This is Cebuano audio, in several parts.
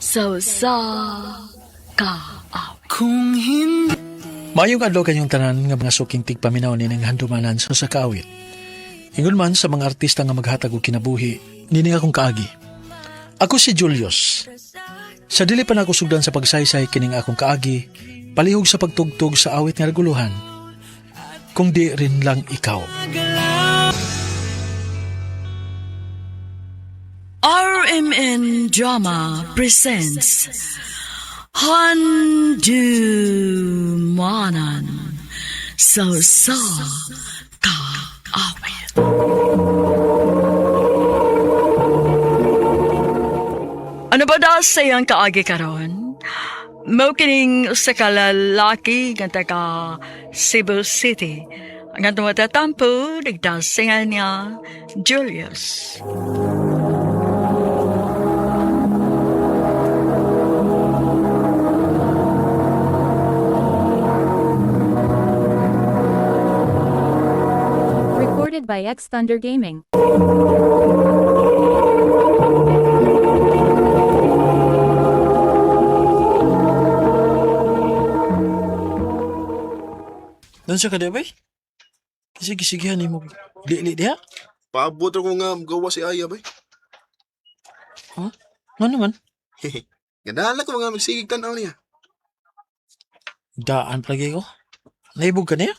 Sa usa ka awit. Kung hindi Maayong adlaw kanyong tanan nga mga suking tigpaminaw nining handumanan sa sakawit. Ingon man sa mga artista nga maghatag og kinabuhi, nining akong kaagi. Ako si Julius. Sa dili pa nako sugdan sa pagsaysay kining akong kaagi, palihog sa pagtugtog sa awit nga reguluhan. Kung di rin lang ikaw. RMN Drama presents Handumanan sa usa ka awit. Ano ba da sa iyang kaagi karon? Mao kining usa ka lalaki nga taga Cebu City. Ang atong matatampo, nagdasingan niya Julius. Recorded by X Thunder Gaming. Doon sa kadabay? Sige, sige, mo. Li-li diha? Paabot ko nga gawa si Aya bay. Nga naman? Ganahan ko nga magsigig tan-aw niya. Daan palagi ko. Naibog ka niya?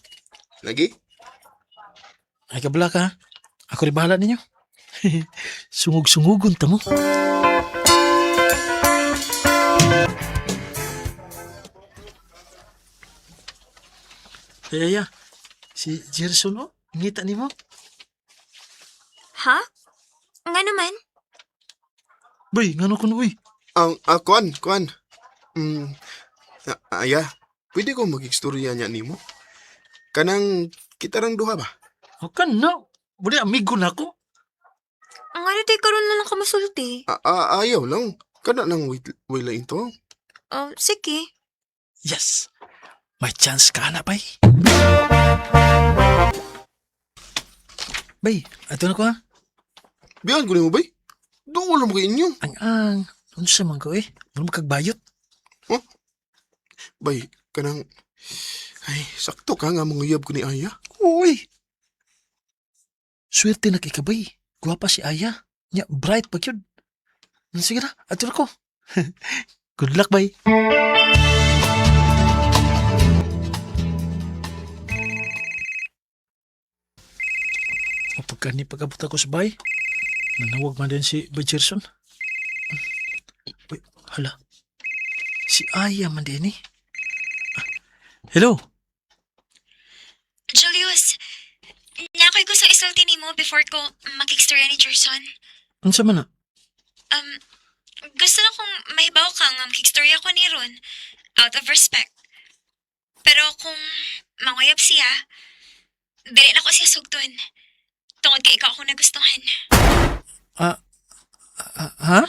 Lagi? Ay, kabla ka. Ha? Ako rin bahala ninyo. Sungog-sungugon ta mo. Ay, ay, ay. Si Gerson, oh. Ngita ni mo. Ha? Nga naman. Bay, ngano ko na, uy. Ang kuan, kuan. Aya, pwede ko magigstorya niya nimo? Kanang kita rang duha ba? O ka na. Buli, amigo na ako. Nga na tayo karon na lang kamasulti. Ayaw lang. Kana nang wait, wait lang ito. Oh, sige. Yes. May chance ka na, bay. Bay, ato na ko, ha? Biyan ko nimo bay. Doon mo kay inyo. Ang ang. Unsa man ko, eh. Mura magkagbayot. Bay, kanang ay sakto ka nga manguyab ko ni Aya. Uy! Swerte na kay kabay. Guwapa si Aya. Nya, bright pa yun. Sige na, ato na ko. Good luck, bay. Kapag ni pag-abot ako sa bay, nanawag man din si Bay Gerson. Uy, hala. Si Aya man din eh. Ah, hello? Julius, na ako'y gusto isulti nimo before ko makikstorya ni Gerson. Unsa man na? Um, gusto na kong mahibaw ka nga makikstorya ko ni Ron out of respect. Pero kung manguyab siya, dili na ko siya sugton. Tungod kay ikaw akong nagustuhan. Ah, ah, ha?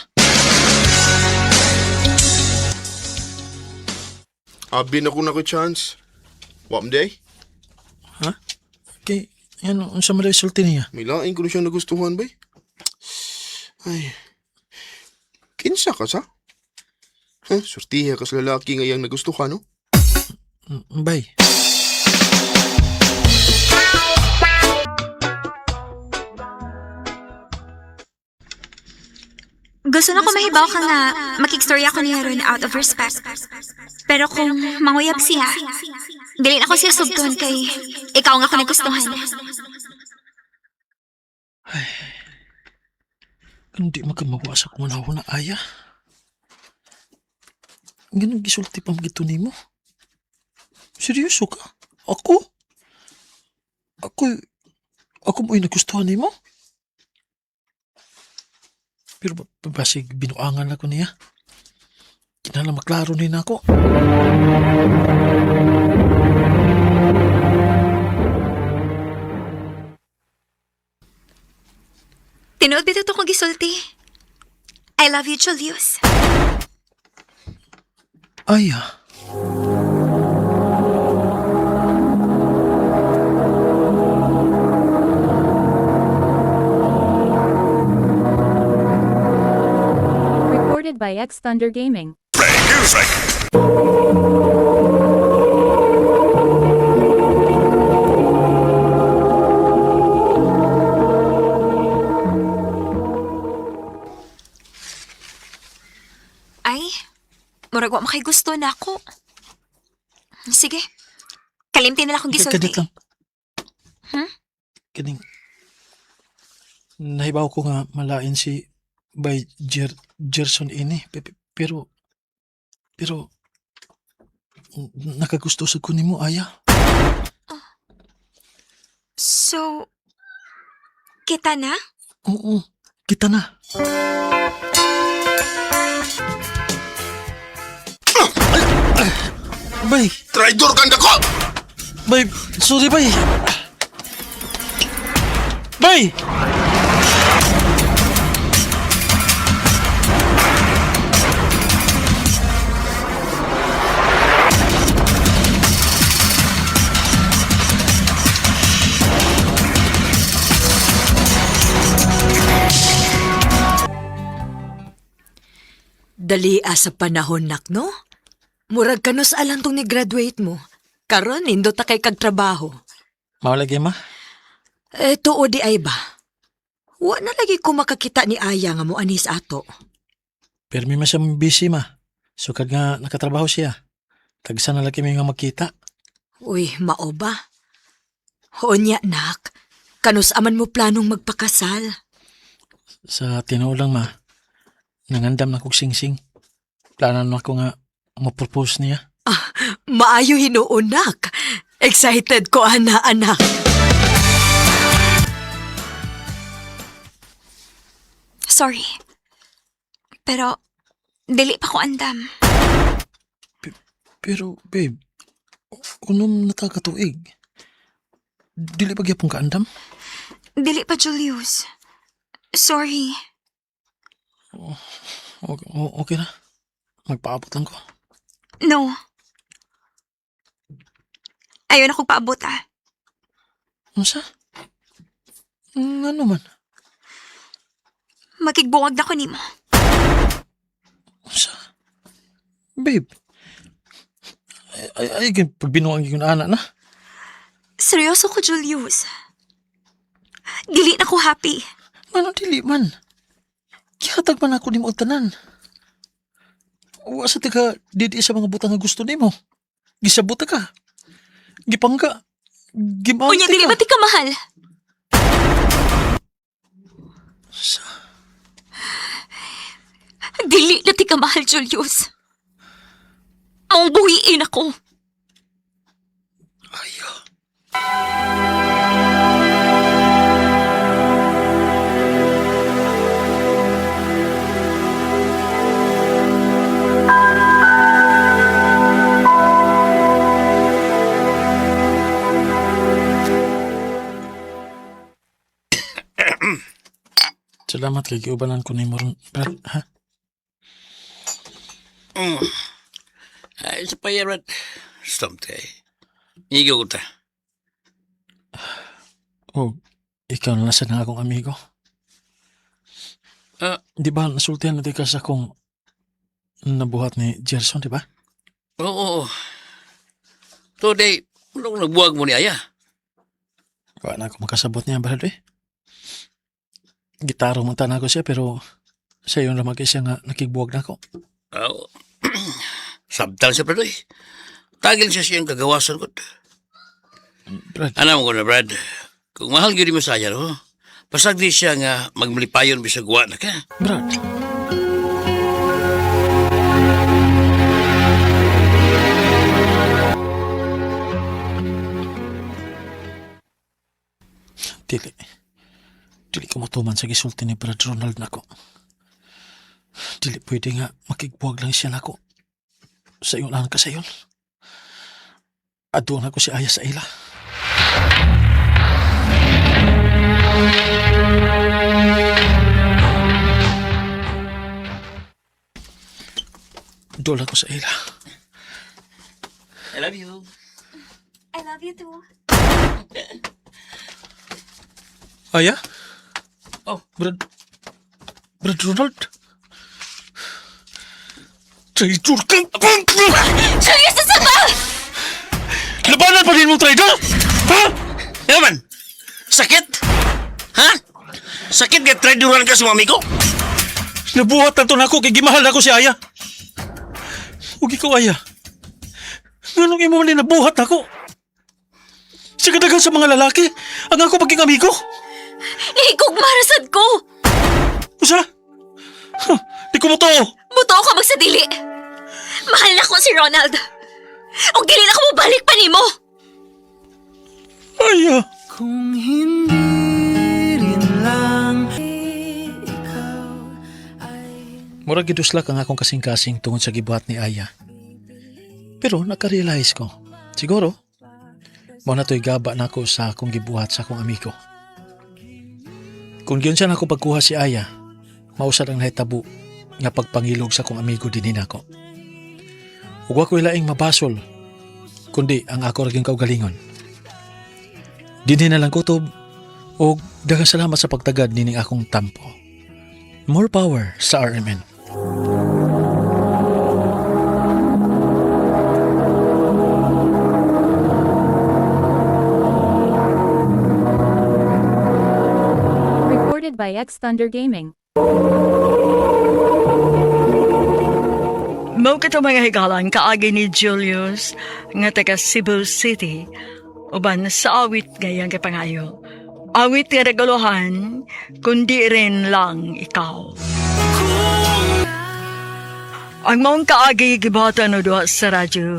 Abi na ko na ko chance. Wa man day. Kay, yan, unsa man daw isulti niya? May laing ko na siyang nagustuhan bay. Ay. Kinsa ka sa? Huh, sortiha ka sa lalaki nga iyang nagustuhan, no? Bay. Gusto na ko mahibaw ka nga makikstorya ko ni Ron out of respect. Pero kung manguyab siya, dili na ko siya sugton kay ikaw nga ako nagustuhan. Hindi magkamawa sa kung na aya. Ganun gisulti pa magito nimo. Seryoso ka? Ako? Ako, ako mo'y nagustuhan nimo? Pero basig binuangan ako niya. Kinahanglan maklaro ni nako. Tinuod bitaw to kong gisulti. I love you, Julius. Aya. Recorded by X Thunder Gaming. Ay, murag wa makay gusto na ako. Sige. Kalimti na lang akong gisulti. Kadit lang. Hmm? Kining nahibaw ko nga malain si by Gerson ini pero pero nakagusto sa ko nimo, Aya. So, kita na? Oo, kita na. Ay, ay, bay, Traidor kang dako! bay, sorry bay. Bay! Dali sa panahon nak, no? Murag kanus alang tong ni-graduate mo. Karon nindot ta kay kag trabaho. Mao lagi, ma. Eh, tuo di ay ba? Wa na lagi ko makakita ni Aya nga mo anis ato. Pero may siya busy, ma. Sukad nga nakatrabaho siya. Tagsa na lagi may nga magkita. Uy, mao ba? Unya, nak. Kanus aman mo planong magpakasal. Sa tinuod lang, ma. Nangandam na kog singsing. Plano na ako nga mo-propose niya. Maayo hinuon, nak. Excited ko, ana, anak. Sorry. Pero, dili pa ko andam. Pero, babe, unom na ta katuig. Dili pa gyapon kaandam? Dili pa, Julius. Sorry. Okay, okay na. Magpaabot lang ko. No. Ayaw na kong paabot ah. Unsa? Ngano man? Makigbuwag na ko nimo. Unsa? Babe. Ay, ay, ay pagbinuang yung anak na. Seryoso ko, Julius. Dili na ko happy. Mano dili man. Gihatag man ako nimo og tanan. Wa sa tika didi sa mga butang nga gusto nimo. Gisabot ka. Gipangga. Gimante Unya, dili ka. ba ti ka mahal? Sa, Dili na ti ka mahal, Julius. Mong buhiin ako. ayo. Salamat kay giubanan ko nimo ron, Brad, ha? Ay, sa payarat. Stop tayo. Igo ko ta. Oh, ikaw na lang na akong amigo. Ah. Di ba nasultihan na di ka sa akong nabuhat ni Gerson, di ba? Oo, oo. Today, anong nagbuwag mo ni Aya? Wala na ako makasabot niya, Brad, eh. Gitaro man tanan ko siya, pero sa iyo lamang siya nga nakigbuwag na ako. Oo. Sabtang siya, Brad, eh. Tagil siya siyang kagawasan ko. Brad, Alam ko na, Brad. Kung mahal gyud mo sa Aya, no? Pasagdi siya nga magmalipayon bisag wa na ka. Brad. Dili. Dili ko matuman sa gisulti ni Brad Ronald nako. Dili pwede nga makigbuwag lang siya nako. Sa iyon lang ka sa iyon. Aduan ako si Aya sa ila. Dola ko sa ila. I love you. I love you too. Aya? Oh. Brad... Brad Ronald? Traitor ka! Julius, sa ba? Labanan pa din mo, traitor! Ha? Ano man? Sakit? Ha? Sakit kay traidoran ka sa mga amigo? Nabuhat na to nako kay gimahal ako si Aya. Ug ikaw, Aya. Nganong imo man nabuhat nako? Sa kadagan sa mga lalaki, ang ako pagking amigo. Nahigugma rasad ko. Usa? Huh, di ko mo to. Buto ka magsadili. Mahal na ko si Ronald. Og dili na ko mobalik pa nimo. Aya. Kung hindi rin lang Murag giduslak ang akong kasing-kasing tungod sa gibuhat ni Aya. Pero nakarealize ko, siguro, mo na to'y gaba nako sa akong gibuhat sa akong amigo. Kung giyon siya nako pagkuha si Aya, mausad ang nahitabo nga pagpangilog sa akong amigo dinhi nako. Ug wa ko'y laing mabasol, kundi ang ako ra gyud kaugalingon. Dinhi na lang kutob ug daghang salamat sa pagtagad nining akong tampo. More power sa RMN. Recorded by X Thunder Gaming. Mao kato mga higalan kaagi ni Julius nga taga Cebu City uban sa awit ngayang kapangayo. Awit nga regalohan, kundi rin lang ikaw. Ang maong kaagi gibatan o duha sa radyo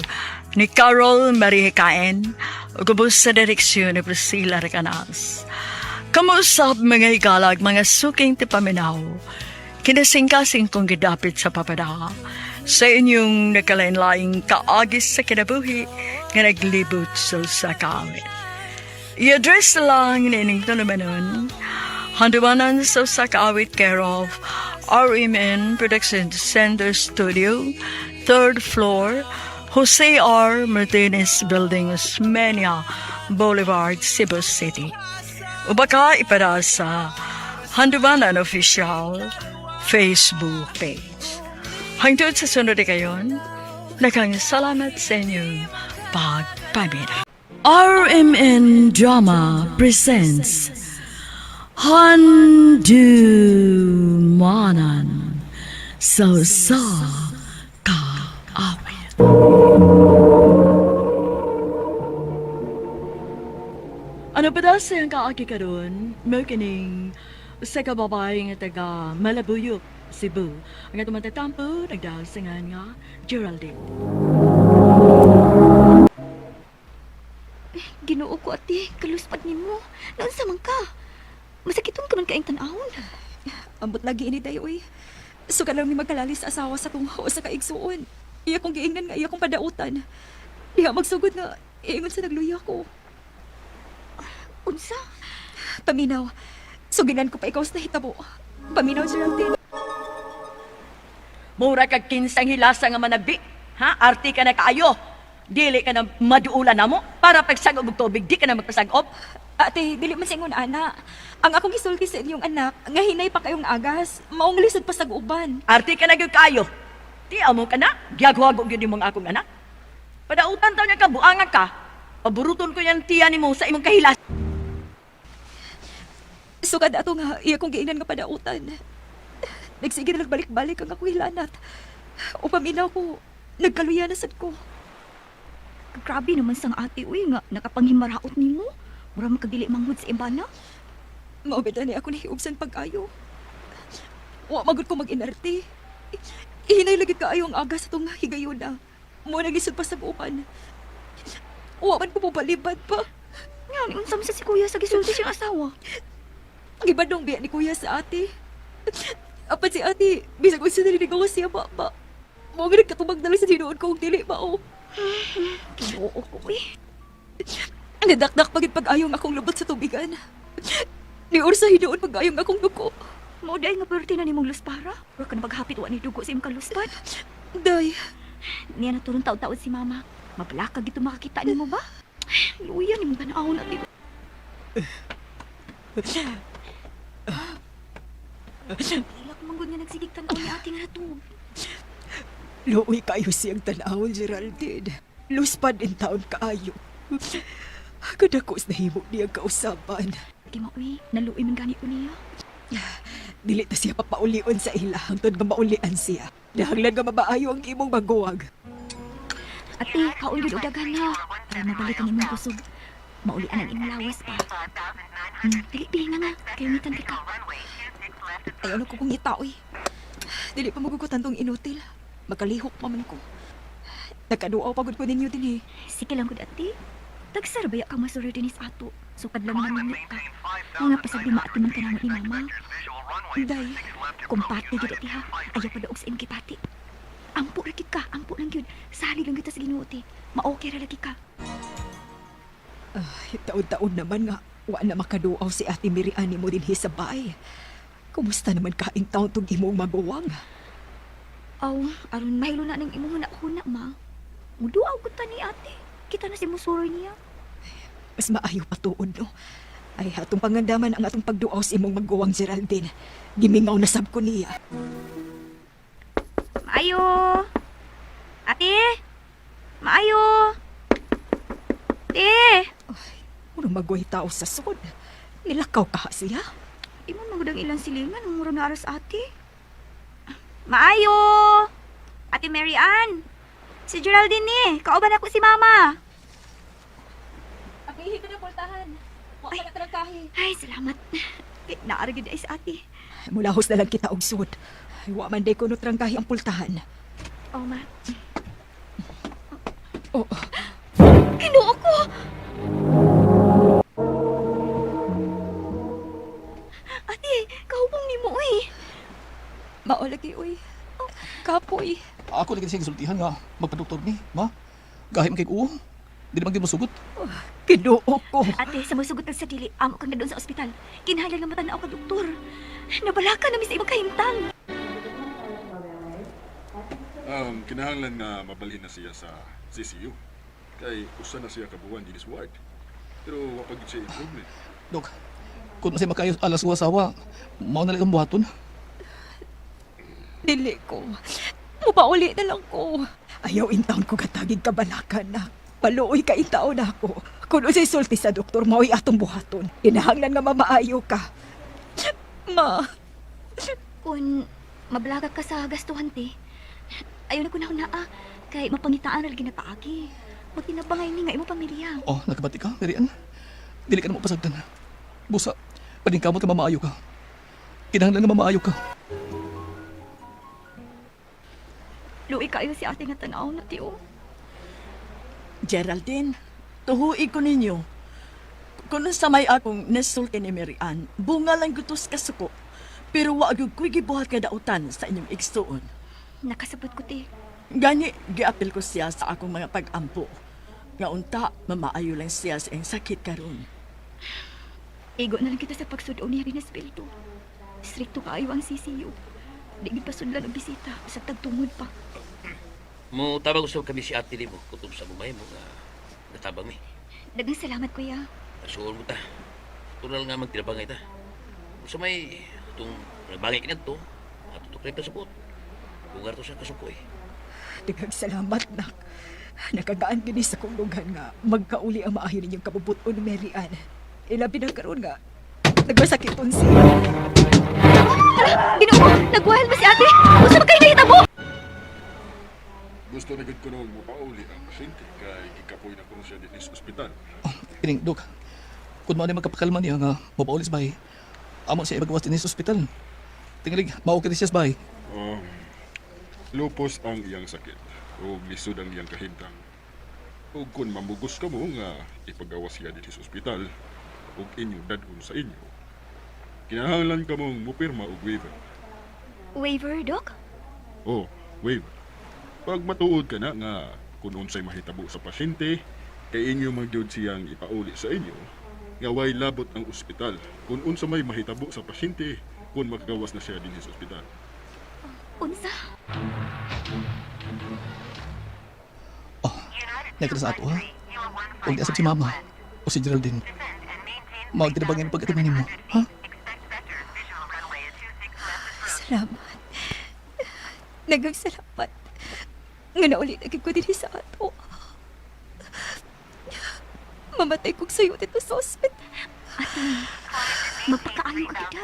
ni Carol Marie Hikaen ug ubos sa direksyon ni Priscilla Recanas. Kamuusap mga higalag, mga suking tipaminaw, kinasing-kasing kong gidapit sa papada sa inyong nakalain-laing kaagis sa kinabuhi nga naglibot sa sa kaawit. I-address lang nining tulumanon, Handumanan sa Sakawit care of RMN Production Center Studio, third floor, Jose R. Martinez Building, Osmeña Boulevard, Cebu City. O baka ipada sa Handumanan Official Facebook page. Hangtod sa sunod na kayon, nakang salamat sa inyong pagpamira. RMN Drama presents Handumanan So Sa Kaawit. Ano pa daw siyang kaaki karon? Mo kining sa kababae nga taga Malabuyok, Cebu. Ang atong matatampo, nagdasingan nga Geraldine. Ginoo ko ate, kaluspad nimo. Naunsa man ka? Masakiton ka man kaayong tan-awon. Ambot lagi ini dayo oy. Suka lang mi magkalali sa asawa sa tungho sa kaigsuon. Iya kong giingnan nga iya kong padautan. Diha magsugod nga ingon sa nagluya ko. Unsa? Paminaw. Suginan ko pa ikaw sa nahitabo. Paminaw, Geraldine. Mura kag kinsang hilasa nga manabi. Ha? Arti ka na kaayo. Dili ka na maduulan na mo para pagsag-ob og tubig, di ka na magpasag-ob. Ate, dili man sa ingon ana. Ang akong gisulti sa inyong anak, nga hinay pa kayong agas, maong lisod pa sa uban. Arti ka na gyud kaayo. Di amo ka na, giagwago gyud imong akong anak. Padautan taw niya ka, buangan ka. Paburuton ko yan tiyan nimo sa imong kahilas. Sukad ato nga iya kong giingnan nga padautan. Nagsige na nagbalik-balik ang akong hilanat. O paminaw ko, nagkaluya na sad ko. Grabe naman sang ate uy nga nakapanghimaraot nimo. Mura man kag dili manghud sa iba na. Maubeda ni ako nahiubsan pag-ayo. Wa magud ko mag-inarte. Ihinay lagi kaayo ang aga sa tong higayuna. Mo naglisod pa sa upan. Wa man ko mobalibad pa. Nga unsa man sa si kuya sa gisulti siyang asawa. Ang iba dong biya ni kuya sa ate. Apan si ate, bisag unsa naliligaw siya mama. Mo nga nagkatubag na lang sa tinuod ko og dili mao. Ginoo ko uy. Nadakdak pagid pag-ayo ang akong lubot sa tubigan. Ni Ursa hinuon pag-ayo ang akong duko. Mao day nga perti na nimong luspara. Mura ka na maghapit wa ni dugo sa imong kaluspad. Day, Niya na turong taud-taud si mama. Mabalaka gito makakita nimo ba? Luya nimong tan-awon ate. Ilak manggod nga nagsigig tan-aw ni ate nga natuog. Luoy kayo siyang tanawon, Geraldine. Luspad in taon kaayo. Kadako sa nahimo niya kausaban. Di mo, uy. Naluoy man gani ko niya. Dili ta siya papaulion sa ila hangtod nga maulian siya. Dahanglan nga mabaayo ang imong maguwag. Ate, kaon gyud og daghan ha. Para mabalik ang imong kusog. Maulian ang imong lawas pa. Dili bi nga nga. Kayo ngitan ka. Ayaw na ko kong ngita, uy. Dili pa magugutan tong inutil. Makalihok pa man ko. Nakaduaw pagod ko ninyo din eh. Sige lang gud ate. Tagsar baya ka masuroy dinis ato. Sukad lang naman ka. Mga pasag di maati man ka namo ni mama. Inday, Kumpati gyud ate ha. Ayaw pa daog sa imong kipati. Ampo ra gyud ka, ampo lang gyud. Salig lang gyud ta sa Ginoo ate. Ma-okay ra lagi ka. ay, taon-taon naman nga. Wa na makaduaw si Ate Mary Ann mo dinhi sa bahay. Kumusta naman kain taon tong imong maguwang? Aw, aron mahilo na ning imong huna-huna ma. Muduaw gud ta ni ate. Kita na si musuroy niya. Mas maayo patuod, no? Ay, atong pangandaman ang atong pagduaw sa imong maguwang, Geraldine. Gimingaw na sab ko niya. Maayo. Ate. Maayo. Ate. Murang magway tao sa sod. Nilakaw ka siya. Imo man gud ang ilang silingan ang mura na aras ate. Maayo. Ate Mary Ann. Si Geraldine ni, kauban ako si Mama. Akihi ka na, pultahan. Wa ka na trangkahi. Ay, salamat. Kay naara gid ay sa ate. Mulahos na lang kita og sud. Ay, wa man day kuno trangkahi ang pultahan. Oh, ma. Oh, Ginoo ko. Ate, kahubong nimo uy. mao lagi uy. Kapoy. Ako lagi siya gisultihan nga magpadoktor ni, ma. Gahi man kay uo. Dili man gyud mosugot. Ginoo ko. Ate, sa musugot sa dili, amo kang na doon sa ospital. Kinahanglan nga matan-aw ka doktor. Nabalaka na mi sa imong kahimtang. Kinahanglan nga mabalhin na siya sa CCU. Kay usa na siya kabuan dinis ward. Pero wa pa gid siya improvement. Dok, kung masay makayo alas uwa sawa, mao na lang ang buhaton. Dili ko. Mupauli na lang ko. Ayaw in taon ko katagig kabalakan na. Paluoy ka in taon na ako. Kung unsay sulti sa doktor, mao'y atong buhaton. Kinahanglan nga mamaayo ka. Ma, Kung mablaga ka sa gastuhan, te, ayaw na ko na naa. Kay mapangitaan ra lagi na paagi. Magtinabangay ni nga imong pamilya. Oh, nakabati ka, Marian. Dili ka na mo pasagdan. Busa, paningkamot ka mamaayo ka. Kinahanglan nga mamaayo ka. Luoy kayo si ate nga tan-aw na tiyo. Geraldine, tuhuig ko ninyo. Kung sa may akong nasulti ni Mary Ann, bunga lang gutos kasuko. Pero wa gyud ko'y gibuhat nga dautan sa inyong igsuon. Nakasabot ko, te. Gani, giapil ko siya sa akong mga pag-ampo. Nga unta, mamaayo lang siya sa iyang sakit karon. Igo na lang kita sa pagsudo niya rin spilto. Stricto kaayo ang CCU. Di gid pasudlan og bisita sa tagtungod pa. Mo tabang usab kami si ate nimo kutob sa bumay mo nga natabang mi. Daghang salamat, kuya. Suol mo ta. Tunal nga magtinabangay ta. Sa may itong nabangay kinadto, ato to kay kasupot. Bugar to sa kasuko eh. daghang salamat, nak. Nakagaan gini sa kong dughan nga magkauli ang maayo ninyong kabubuton, Mary Ann. Ilabi na karon nga nagmasakiton siya. Ginoo, nagwahal ba si ate? Unsa ba kay nahitabo? Gusto na gid ko noong mopauli ang pasyente kay gikapoy na kuno siya dinhi sa ospital. Oh, kining, Dok. Kung mao ni magkapakalma niya nga mapaulis bay, amo siya ibagawas dinhi sa ospital. Tingalig, mao ka siya sa bahay. Um, lupos ang iyang sakit ug lisod ang iyang kahimtang. Ug kun mamugos kamo nga ipagawas siya dinhi sa ospital ug inyo dad-on sa inyo. Kinahanglan kamong mopirma og waiver. Waiver, Doc? Oh, waiver. Pag matuod ka na nga kung unsay mahitabo sa pasyente, kay inyo magyud siyang ipauli sa inyo, nga way labot ang ospital kung unsa may mahitabo sa pasyente kung makagawas na siya dinhi sa ospital. Unsa? Oh, nagkita sa ato ha. Huwag di asap si Mama o si Geraldine. Magtinabangin ang pag-atiman nimo, ha? Salamat. Daghang salamat. Nga nauli na gyud ko dinhi sa ato. Mamatay kog sayo dito sa ospital. Ate, magpakaayo ka kita.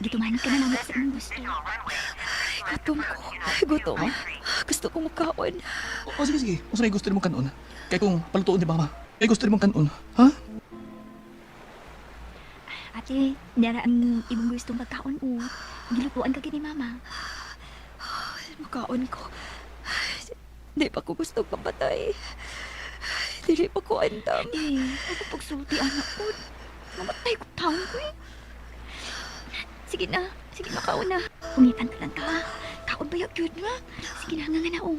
Gitumanan ka na naman sa imong gusto. Gutom ko. Gutom. Gusto ko mukaon. O, sige, sige. Unsa may gusto nimo kanon? Kay kung palutoon ni mama. Kay gusto nimo kanon, ha? Ate, nara ang imong gustong pagkaon o. Gilutuan ka gini mama. Mukaon ko. Di pa ko gusto mamatay. Dili pa ko andam. Eh, ako pagsulti anak ko. Mamatay ko taon ko eh. Sige na, kaon na. Umitan ka lang ka. Kaon ba yung yun na? Sige na, nga nga na oh.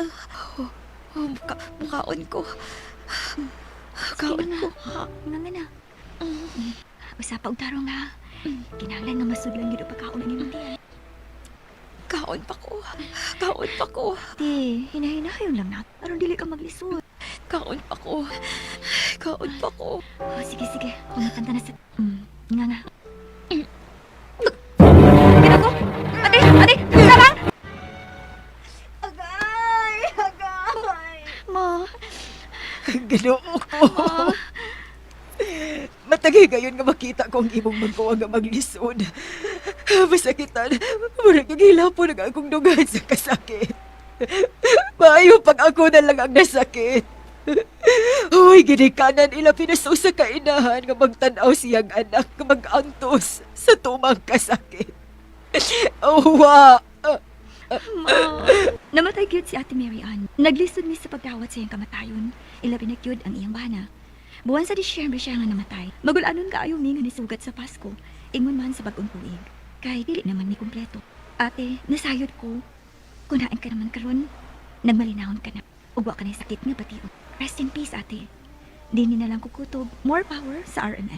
Oh, mukaon ko. Sige Mukaon na ko. nga. Nga nga na. Usa pa og tarong ha. Kinahanglan nga masudlan gyud og pagkaon ang imong tiyan. Kaon pa ko. Kaon pa ko. Te, hinahinayon lang na. Aron dili ka maglisod. Kaon pa ko. Kaon pa ko. Oh, sige, sige. Pangitan ka na sa... Nga nga. Ginako! Ate! Ate! Tabang! Agay! Agay! Ma! Ginoo ko. Ma! Matagay gayon nga makita ko ang imong magkuha nga maglisod. Masakitan, murag yung hilapon ang akong dugan sa kasakit. Maayo pag ako na lang ang nasakit. Hoy, ginikanan ila pinasaw sa kainahan nga magtanaw siyang anak nga mag-antos sa tumang kasakit. Uwa! Ma! Namatay gyud si Ate Mary Ann. Naglisod mi sa pagdawat sa iyang kamatayon. Ilabi na gyud ang iyang bana. Buwan sa Disyembre siya nga namatay. Magulanon kaayo mi nga nisugat sa Pasko. Ingon man sa bag-ong tuig. Kay dili naman mi kumpleto. Ate, nasayod ko. Kunaan ka naman karon. Nagmalinahon ka na. Ugwa ka na sakit nga bation. Rest in peace, ate. Dini na lang kukutob. More power sa RMN.